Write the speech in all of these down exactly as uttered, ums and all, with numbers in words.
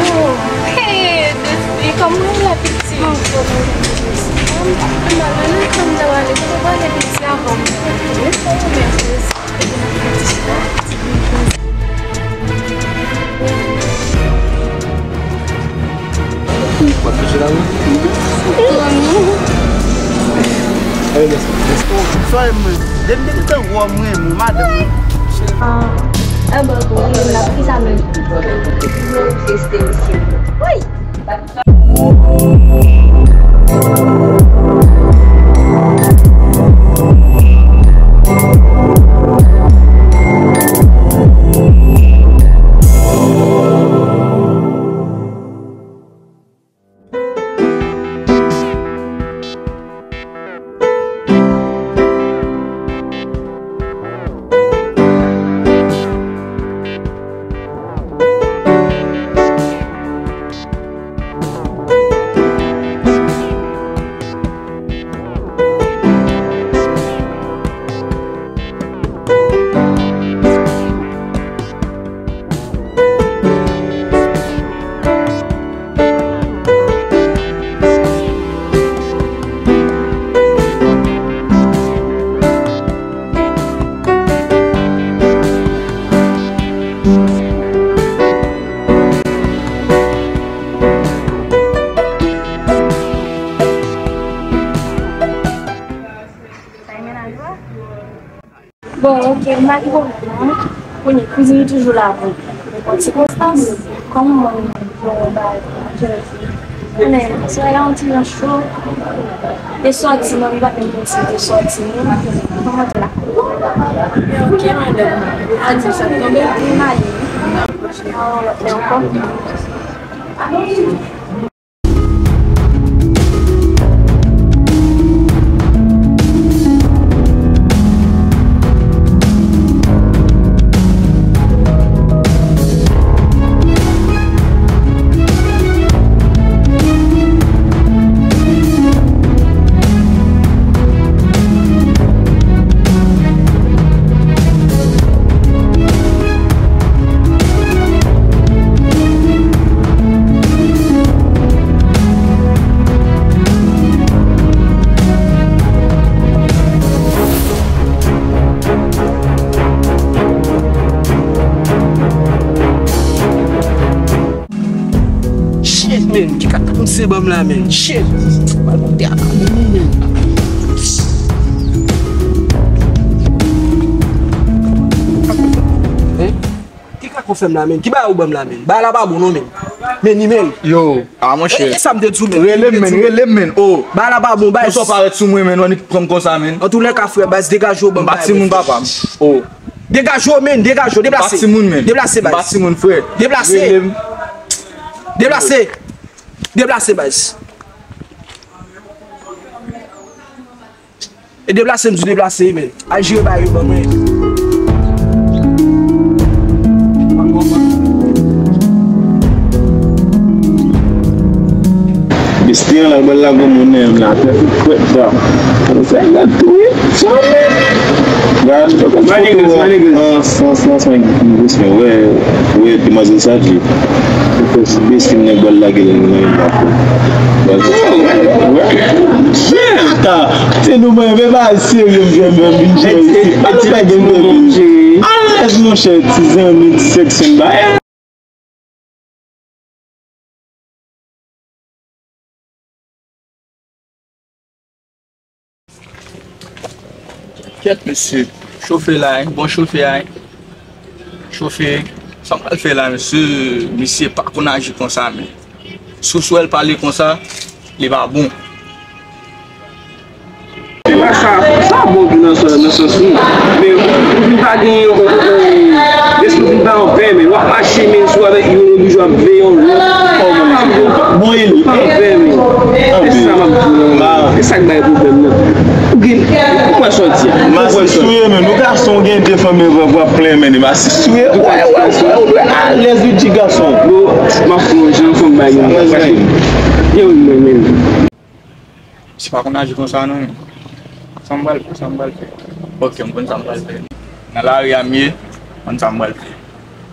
Oh, hey, Despi, kòman w ye la, piti? Mwen byen, mwen byen, mwen byen. Mwen mal, mwen nan chanm nan, mwen ale, mwen ale, piti, avan m ale. Mwen fè yon mèsi. W ap touche la, wi? Sa e mwen. Depi m te gentan wè w, mwen renmen w, madanm mwen. Ah, e bò tou, mwen la, poukisa menm? Wi! Bon, ok, m pa gen pwoblèm non. Kounye a, kouzin li toujou la pou nenpòt sikonstans. Kòman mwen menm, bon, ba, konnen, solèy la yon ti jan cho. Te sòti, mwen, m pa menm konn si te sòti, non. Kòman te la? Ok, madanm. A di sa, tonbe. Li mal. Lè ankò. Shit, man, ki ka kounse ban m la, man. Shit. Mwen te ap vini, man. Hein? Ki ka konfèm la, man? Ki bagay ou ban m la, man? Bagay la pa bon, non, man. Men ni, man. Yo, a, monchè. E, e sa m te di w, man. Rele m, man, rele m, man. Oh. Bagay la pa bon, baz. Konsa w parèt sou mwen, man, w annik pran m konsa, man. Antoulèka, frè, baz, degaje w ban m bagay, frè. M pa timoun, papa. Oh. Degaje w, man, degaje w, deplase. M pa timoun, man. Deplase, baz. M pa timoun, frè. Deplase. Rele m. Deplase. Deplase, baz. E deplase, m di w deplase, man. Al jere bagay yo ban mwen. Besti an la, bal la gwo moun nan la, tèt ou kwèt sa. Sa gad tou wi. Gad. Manigas, manigas. An, an, an, an, respè, wè, wè, demwazèl sa di. Besti nèg bal lage nan men la. Bal. Ata, se nou mwen, men pa serye, m jwenn mwen vin jwe isi. Pa nou pa gen pwoblèm. Alèz, monchè, ti zanmi, ti sèks, m ba. Kèt, mesye. Chofe la, hein. Bon chofe a, hein. Chofe. Sa m pral fè la, mesye? Misye pa konn aji konsa, men. Si w wè l pale konsa, li pa bon. Se pa sa, sa bon tou nan sans, nan sans li. Men ou vin pa gen yon, yon, yon, lespri vin pa anvè, men w ap mache, men si w avèk yon, yon toujou ap veye yon lòt, kòman mesye? Bon, e li. Pa anvè, men. Se sa m ap di w nan. E sa k bay pwoblèm nan. Ou gen, ou kwè sa w di a? Masisi w ye, men. Nou gason, w gen de fanm, men w ap plenyen, men. Masisi w ye. Wè, wè, wè, ou dwe alèz, wi, ti gason. Bro, m ap fè yon jan, fò m bay yon. Gen yon mwen, men. Se pa konn aji konsa non. Sa m pral fè, sa m pral fè. Ok, m konn sa m pral fè. Nan lari a m ye, m konn sa m pral fè.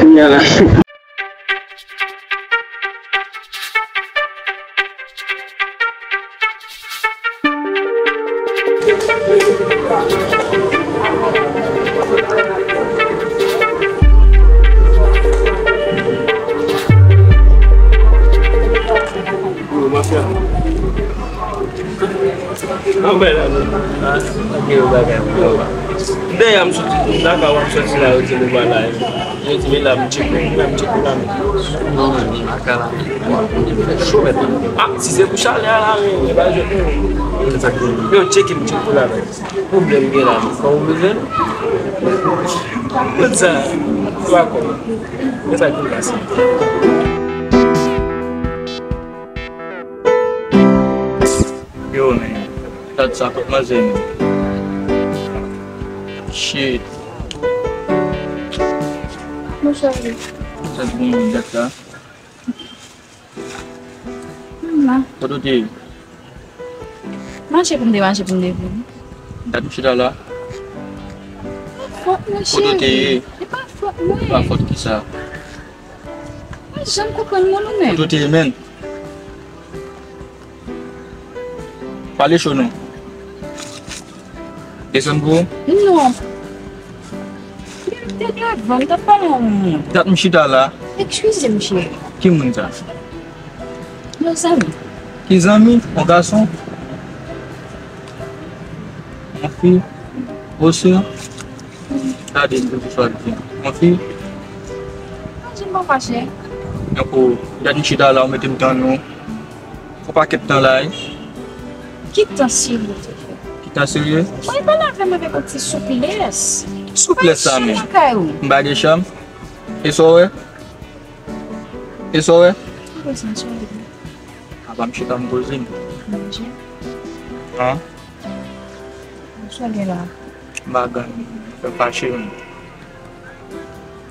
Kounye a la. Dèyè m soti, m lakay w ap soti la, yo di nou pa la. Yo di, men la, m tcheke w, men m tcheke w la, men. Non, men, m lakay la. Fè cho, mèt. Ah, si se pou chalè a la, men, men pa jwenn nou. Yo tcheke m tcheke w la, men. Pwoblèm gen la, men. Kòman w bezwen? Tout sa, se pa kòb. Men sa ki pase. Yo, men. Gad sa kot manzè, men. Shit. Mon cheri. Sa k gen, gad sa. Mama. Kote w te ye? Mache pou m te mache pou m te vini. Dat m chita la. Pa fòt mwen, cheri. Kote w te ye? E pa fòt mwen. Pa fòt kisa? Mwen janm konprann moun ou menm. Kote w te ye, menn? Pale cho non. Desann pou ou? Non. Men m te devan, m t ap pale a yon moun. Dat m chita la. Eskize m, cheri. Ki moun sa? Yon zanmi. Ki zanmi? Yon gason? Yon fi? Osè? Gade m pou swa di. Yon fi? Pa janm pa fache. Donk, ou, dat m chita la, ou mete m tann ou. Fè pakèt tan la, wi. Ki tan serye w te fè? Ki tan serye? Mwen pale avè m avèk yon ti souplès. Souplès sa menm. Lakay ou. M pa gen chanm. E sa w wè? E sa w wè? Apa m chita m poze m. An? Sa gen la? M pa gen, fè fache m.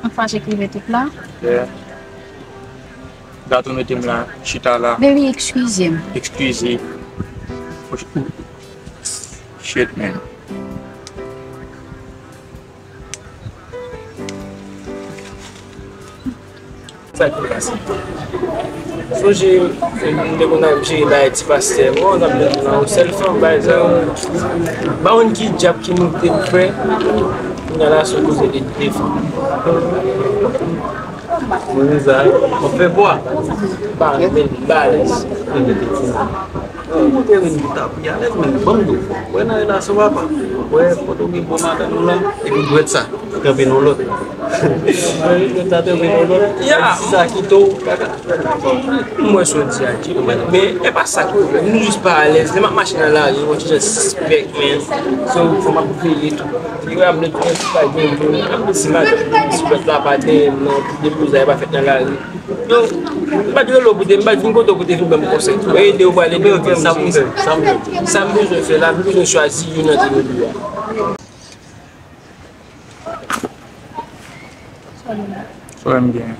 An fache k rive tout la? Yeah. Dat ou mete m la, chita la. Baby, eskize m. Eskize. Shit, man. Sa ki pase? Sonje, m te konn ap jere bagay ti pastè. Bon, n ap jwenn nan yon sèl fanm, bagay sa yo. M pa konn ki djab ki moute m frè. Kounye a la, se koze de de fanm. Mwen sa, mwen fè bwa. Ba, men, ba, alèz. Mwen montre vin bout apwi alèz, men ban m di w, wè nan relasyon papa, wè kote w gen bon madanm ou la, epi dwèt sa, kanpe nan lòt. Dwèt sa kanpe nan lòt, si sa kite w, kaka. M wè sa w di a, Jimmy, men e pa sa ki pwoblèm. Nou jis pa alèz. Lè m ap mache nan lari, yon ti jan sispèk, men. So, fò m ap veye tou. Li wè m lè tou, pa gen moun. M ap di si madanm, si lòt la pa dèyè m, non, pou depoze a pa fèt nan lari. Yo, m pa t rele w pou te, m pa t vin kote w pou te vin ban m konsèy. Mwen ede w, pral ede w, sa m bezwen. Sa m bezwen fè la, m bezwen chwazi youn nan de nou de a. Sa w wè m gen?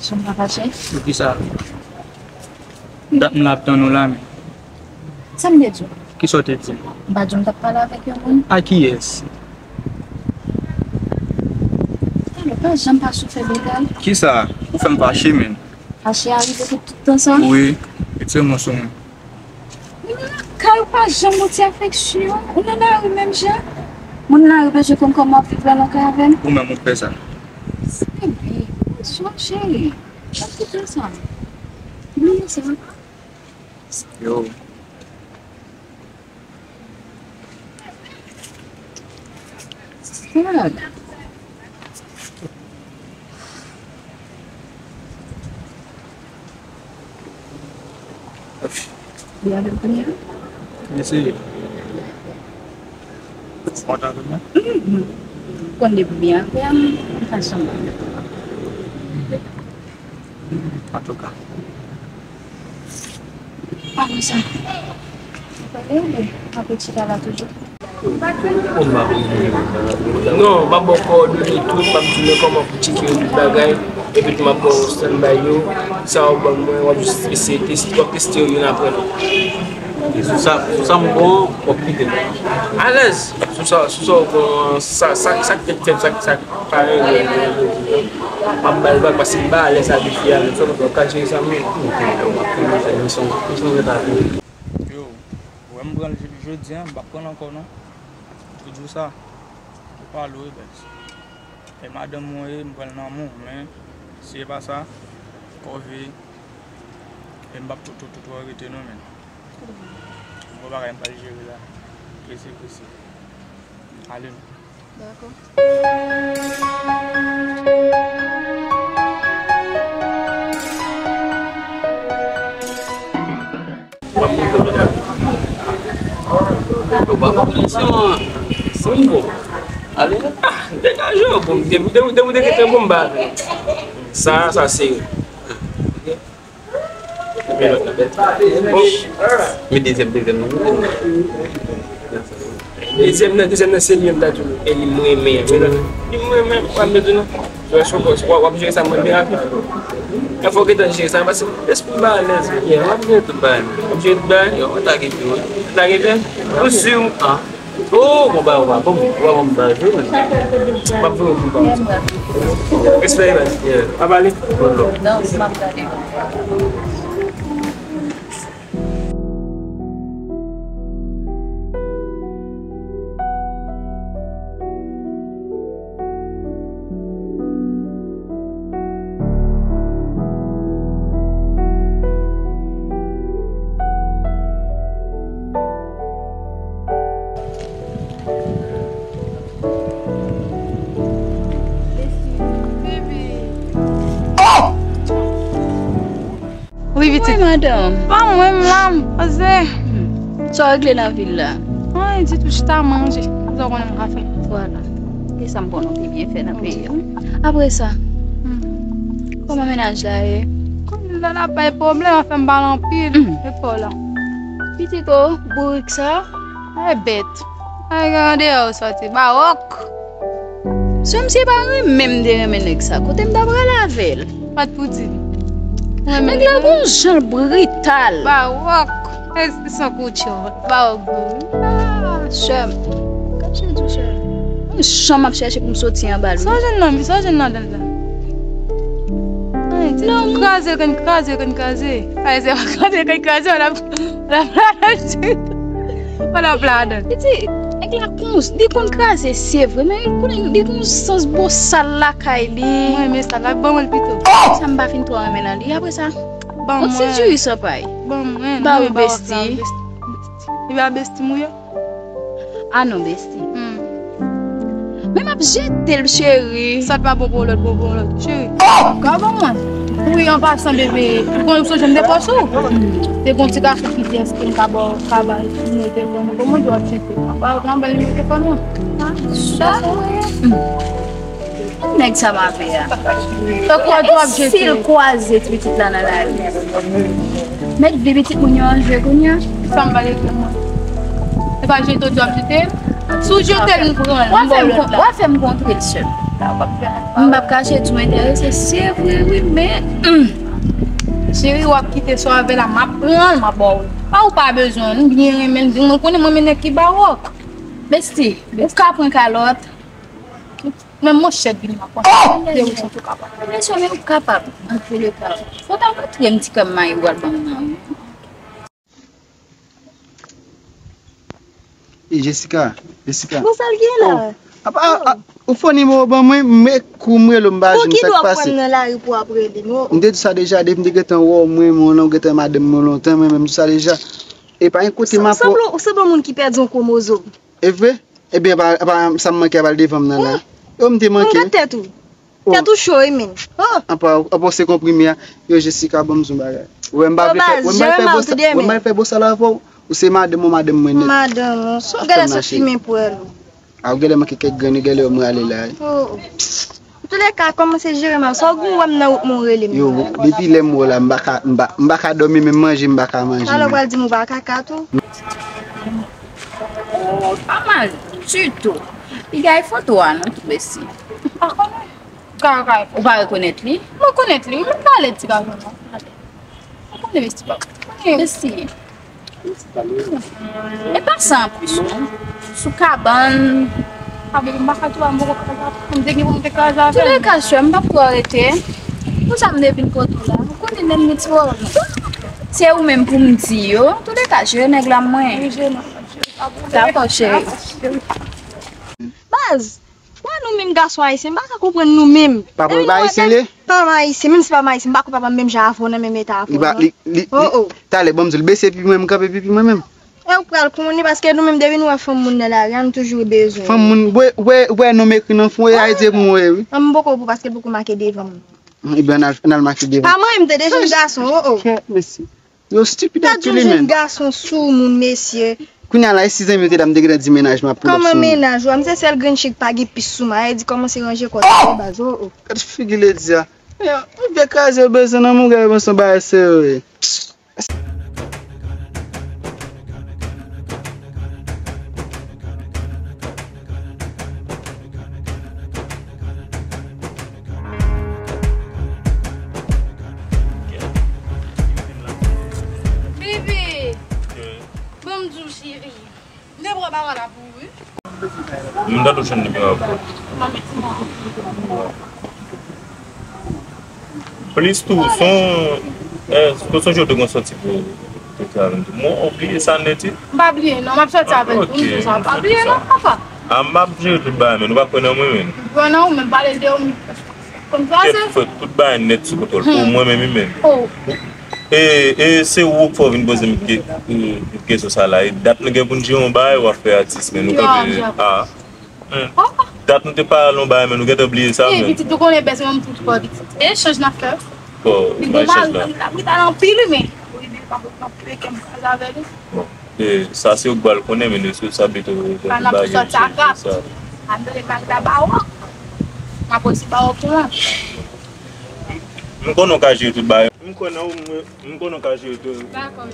Sa m pa fache? Poukisa? Dat m la ap tann ou la, men. Sa m te di w? Kisa w te di m? M pa di w m t ap pale avèk yon moun? A kiyès? Talè, pa janm pa sou fè bagay. Kisa? Ou fè m fache, menn. Fache a rive pou tout tan sa? Wi, retire men w sou mwen. Ou nan lakay, ou pa janm yon ti afeksyon. Ou nan lari menm jan. Moun lari bezwen konn kòman w ap viv la lakay avè m. Ou menm ou k fè sa. Baby, pa sou cheri. Pa tout tan sa. Bliye sa. Yo. Sad. Li avè m kounye a? Eseye. Ou kontan avè mwen? Mhm. Konn depi byen avè m, m pa chanm. Antouka. Apre sa, ou pale oubyen apre chita la toujou? Non, m ap ba w kowòdone tout, m ap di w kòman pou tcheke yo tout bagay, epi tou m ap ba w standby yo, sa w ban mwen, w ap jis eseye teste, w ap teste yo youn apre lòt. E sou sa, sou sa m bon, w ap kite m. Alèz, sou sa, sou sa w bon, sa, sa, sa k fèt, fèt, sa, sa k pa renmen, m ap ba l vag, paske m pa alèz avèk fi a menm, sa w konprann, w ka jere sa menm. Ok, w ap fè misyon, misyon, misyon reta. Yo, ou wè m pran l jodi a, m p ap pran l ankò non. Toujou sa. Ou pale wi bèz. E madanm mwen ye, m pran l nan men w, men si e pa sa, kòve, e m p ap twò, twò, twò, twò rete non, men. Gwo bagay m pral jere la. Prese, prese. Ale non. Dakò. Yo pa konprann se yon, se yon bon. Ale, ah, degaje w, bon, de, de, de, de, de, de, bon, ba. Sa, sa se. Bon. Men dezyèm, dezyèm nan. Dezyèm nan, dezyèm nan se li menm ta tou. E li m renmen. Li m renmen, pa m bezwen non. Lè w ap, w ap jere sa mwen byen rapid. Fò w gentan jere sa, paske lespri m pa alèz. Yeah, w ap jere tout bagay. W ap jere tout bagay? Yo, mwen ta gen pi, wi. Ou ta gen pi? Ou si? Ah. Oh, bon, ba, bon, bon, bon, ba, jwe, men. M ap voye w pou w pa. Respè, man. Yeah. W ap ale? Bon, non. Non, m ap gade. Wi, pitit. Wi, madanm. Pa mwen, m la, m poze. Hmm. Sa w regle nan vil la? Anyen ditou, chita manje. Sa w konnen m ka fè? Vwala. E sa m konnen w te byen fè nan peyi a. Apre sa, hmm, kòman mennaj la ye? Kòm la, l ap bay pwoblèm, ap fè m pale anpil. Hmm. E pa w la. Pitit o, bourik sa. E bèt. Ay, gade deyò w sòti. Bawòk. Si misye pa renmen m te renmen nèg sa, kote m ta pral avè l? Pat pou di. Nèg la gon jan l brital. Bawòk. San koutchon. Bawòk gwo wi. Ah, sè m. Gad sa di w, sè m. Yon chan m ap chèche pou m soti anba l wi. Sa w jwenn nan, sa w jwenn nan dan l la? Ay, di, kraze l, konn kraze l, konn kraze. Ay, se pa kraze l, konn kraze, w ap, w ap, w ap ladan. Li di, nèg la konz, li konn kraze, se vre, men li konn, li gon sans bosal lakay li. Mwen renmen sa, la ban mwen l pito. Sa m pa fin twò renmen nan li. Apre sa, yon ti diri san pay. Ban mwen, ba wi, besti. Li pa besti m wi. Ah non, besti. Hmm. Men m ap jete l, cheri. Sa t pa bon pou lòt, bon pou lòt, cheri. Oh! Ka ban mwen. Wi, an pasan, bebe, ou konn, ou sonje m te pòs ou? Te gon ti gason ki di èske m ka ba w travay, li mete fò nan. Kòman w ap jete? An pa nan bal li mete fò nan. Sa vre. Nèg sa m ap fè a. Tankou w ap jete. Si l kwaze pitit la nan lari. Mèt vi pitit moun yo an jwe kounye a. Sa m pale pou mwen. Se pa jete w ap jete. Si w jete l, m pran l, m ba w lòt la. W ap fè m kontre l, sè m. M p ap kache di w enterese, se vre wi, men, hmm. Cheri, w ap kite sa w avè l la, m ap pran l, m ap ba w. Pa ou pa bezwen l, m byen renmen l, mwen konnen mwen men nèg ki bawòk. Besti, ou ka pran kalòt. Men monchè, vin la, pran. Oh! Mesye, men ou kapab, antouleka. Fò ta montre m ti kè m mayi w al ban m nan, wi. E Jessica, Jessica. Bon, sa l gen la? Oh, apa, a, a, ou fè nimewo ban mwen, m kou m rele w, m pa jwenn sa k pase. Ou ki dwa pran m nan lari pou w ap rele m? M te di sa deja, depi m te gentan wè w, mwen, mwen, ou gentan madanm mwen lontan, mwen menm di sa deja. E pa yon kote m ap. Ou sanble, ou sanble yon moun ki pèdi yon kwomozòm. E vre? Ebyen, apa, apa sa m manke a pral devan m nan la? Yo, m te manke. Gad tèt ou. Tèt ou cho wi, men. Oh! Apa, apa w se konprime a? Yo, Jessica, ban m di w bagay. Ou wè m pa vle fè, ou wè m pa vle fè bosal avè w. Ou se madanm ou, madanm mwen nèt. Madanm ou. Sou gade sou chimen pou el. A, ou genlè manke kèk grenn, genlè mwen ale la wi. Oh, oh. Antouleka, kòmanse jere m. Sa w gen wè m nan wout mwen, w rele m. Yo, depi lè m wè w la, m pa ka, m pa, m pa ka dòmi, menm manje, m pa ka manje. Alò, w pral di m ou pa kaka tou? Oh, pa mal ditou. Piga e foto a non, tou besi. M pa konnen. Kaka e foto. Ou pa rekonèt li? M rekonèt li, wi, men pale ti gason nan. Ou konnen besi pa. Besi. E pa sa anplis non. Sou kabann. A bon, m pa ka tou, m poko pa ka. M te gen pou m te kraze avè l. Touleka, sè, m p ap twò rete. Pou sa m te vin kote w la? Ou konnen lè m gen ti pwoblèm. Se ou menm pou m di yo. Touleka, jere nèg la mwen. Wi, jere nèg la. Dakò, cheri. Baz, wè nou menm gason ayisyen, m pa ka konprann nou menm. Papa w pa ayisyen li? Pa m ayisyen, menm si pa m ayisyen, m pa kwè papa m menm jan avè w nan menm eta avè w non. Li pa, li, li, li, talè, ban m di l, bese epi mwen, m kanpe epi mwen menm. E ou pral konnen, paske nou menm depi nou wè fanm moun nan lari a, nou toujou bezwen. Fanm moun, wè, wè, wè non m ekri nan fon, e Ayiti pou mwen, wi. An, m poko pou, paske l poko make devan m. Ebyen, n al, n al make devan. Pa mwen, m te de jèn gason, oh, oh. Kèt, mesye. Yo stipid ak tou li menm. Gad yon jèn gason soumoun, mesye. Kounye a la, e si zanmi m te la, m te gentan di mennaj m ap pull up sou mwen. Kòman mennaj ou a? M se sèl grenn chik pa gen pis sou mwen. E di kòmanse ranje kò w, sa se baz, oh, oh. Gad figi ledi a. Yo, ou vle kraze yo bezwen nan mouga yo panse yon bagay serye. Bibi! Ban m di w, cheri. M te pran pawòl la pou ou, wi. M tande w jwenn nimewo a pou. Plis tou, son, eh, ou sonje w te gon sòti pou, pou travay. Mwen, ou bliye sa nèt, wi. M pa bliye, non, m ap sòti avèk ou, m di w sa. M pa bliye, non, papa. A, m ap jere tout bagay, men ou pa kwè nan mwen, men. Kwè nan ou, men pale de ou, men. Kèt fè tout bagay nèt sou kontwòl pou mwen menm, wi, men. Oh. E, e se ou k fè w vin poze m ke-, e, kesyon sa la. E dat nou gen pou n jere yon bagay, w ap fè atis, men nou kanpe. A. Dat nou te pale yon bagay, men nou gentan bliye sa, men. Pitit, ou konnen bèsè manm tout fò pitit. E chanj n ap fè. Bon, li gon mari, l ap ret anpil, wi, men. Wi, men pa pou m ap peye kè m kraze avè li. Bon. E, sa se ou k ba l konnen, men responsablite ou. Pa n ap sòti ak rap. Ann rele Magda Bawòk. M ap osi Bawòk tou an. M konnen w ka jere tout bagay. M kwè nan ou, m, m konnen w ka jere tout. Dakò.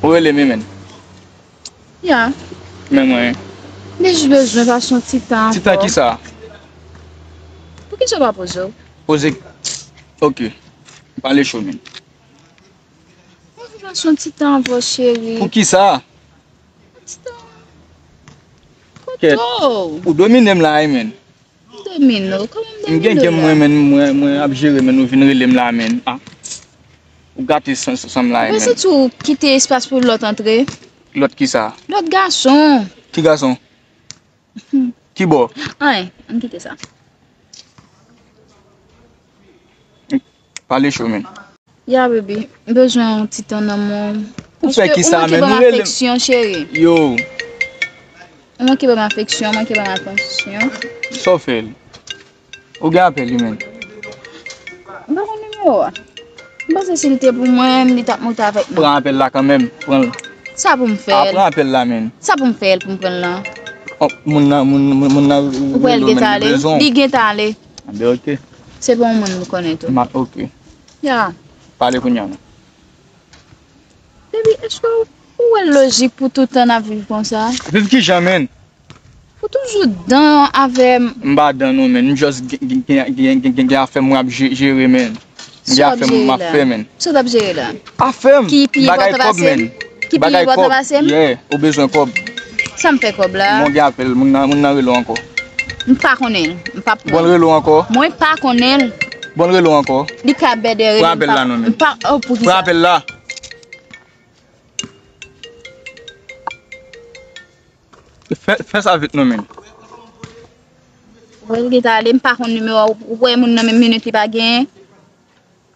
Ou rele m, men. Ya. Men mwen. M te jis bezwen pase yon ti tan avè w. Ti tan kisa? Poukisa w pa poze w? Poze. Ok. Pale cho, men. M vle pase yon ti tan avè w, cheri. Poukisa? Yon ti tan. Kote w? Ou domine m la, wi, men. M domine w? Kòman m domine w la? M gen game mwen, men mwen, mwen ap jere, men ou vin rele m la, men. A. Ou gate san, san, san m la, men. Ou santi w kite espas pou lòt antre? Lòt kisa? Lòt gason. Ki gason? Ki bò? Anyen, ann kite sa. Pale cho, men. Ya, baby, m bezwen yon ti tan nan men w. Ou fè kisa, men? Ou manke ban m afeksyon, cheri. Yo. Ou manke ban m afeksyon, ou manke ban m atansyon. Sa w fè l? Ou gen apèl li, men. M pa konn nimewo a. M panse si l te pou mwen, li t ap monte avèk mwen. Pran apèl la kanmenm, pran l. Sa pou m fè l? A, pran apèl la, men. Sa pou m fè l pou m pran l lan? Oh, moun nan, moun, moun, moun nan rele w, men li bezwen w. Ou kwè l gentan ale? Li gentan ale. Anben, ok. Se pa yon moun m konnen tou. Ma, ok. Ya. Pale kounye a, non. Baby, èske w, ou wè l lojik pou tout tan n ap viv konsa? Viv kijan, men? Ou toujou dan avè m. M pa dan non, men. M just gen, gen, gen afè mwen ap je-, jere, men. M gen afè mwen ap fè, men. Sa w t ap jere la? Afè m. Ki pi enpòtan pase m? Ki pi enpòtan pase m? Yeah, ou bezwen kòb. Sa m fè kòb la? Mwen gen apèl, moun nan, moun nan rele w ankò. M pa konnen l. M p ap pran. Bon, l rele w ankò. Mwen pa konnen l. Bon, l rele w ankò. Li ka bèdè rele m. Pran apèl la non, men. M pa, oh, poukisa? Pran apèl la. Fè, fè sa vit non, men. Ou wè l gentan ale, m pa konn nimewo a, ou wè moun nan menm minit li pa genyen.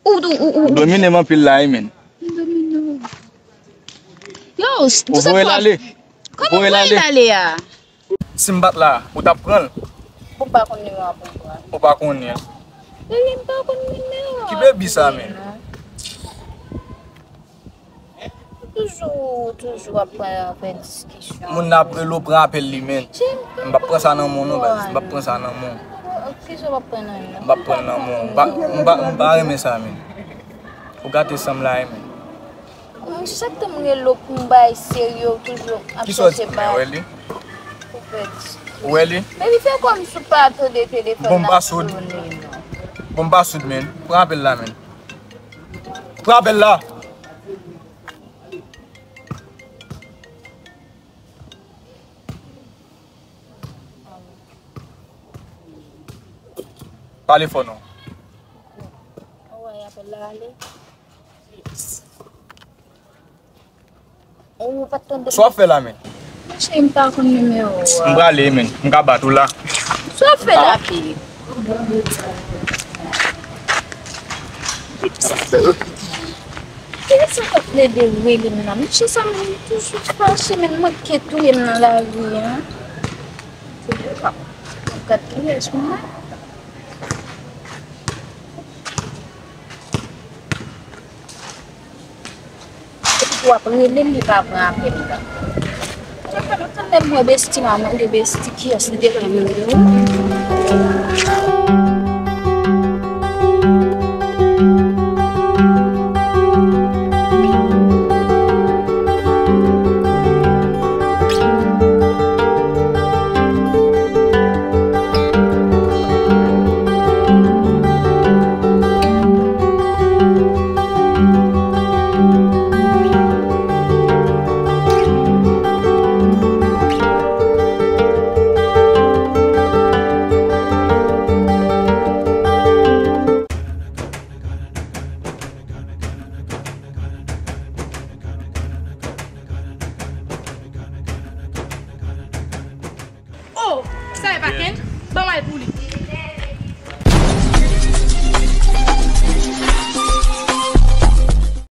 Ou Ou, ou, ou, ou domine m anpil la, wi, men. M domine w. Yo, s-, ou voye l ale. Kòman voye l ale a? Si m pa t la, ou t ap pran l? Ou pa konn nimewo a pou m pran. Ou pa konnen. Baby, m pa konn nimewo a. Ki baby sa, men? Toujou, toujou ap pran, fè diskisyon. Moun nan ap rele w, pran apèl li, men. M p ap pran sa nan men w non, baz. M p ap pran sa nan men w. Kisa w p ap pran nan men m? M p ap pran l nan men w. M pa, m pa, m pa renmen sa, men. Ou gate san m la, men. Mwen chak tan m rele w pou m bay serye, w toujou ap chèche bay. Ou wè li? Ou pèdi. Ou wè li? Baby, fè kòmsi w pa tande telefòn nan sonnen non. Bon, m pa soud, men. Pran apèl la, men. Pran apèl la. Pale fò non. Ou pa t tande. Sa w ap fè la, men? Monchè, m pa konn nimewo a. M prale, men. M ka bat ou la. Sa w ap fè la, piye? Kisa k ap plede rele m nan? Monchè, sa m toujou fache, men manke touye m nan lari a. Gad kiyès mwen. Epi w ap rele m, li pa pran apèl la. Mwen tande m wè besti la, mwen de besti kiyès li te pran rele m. Oh, sa e pa Ken? Ban m al pou li.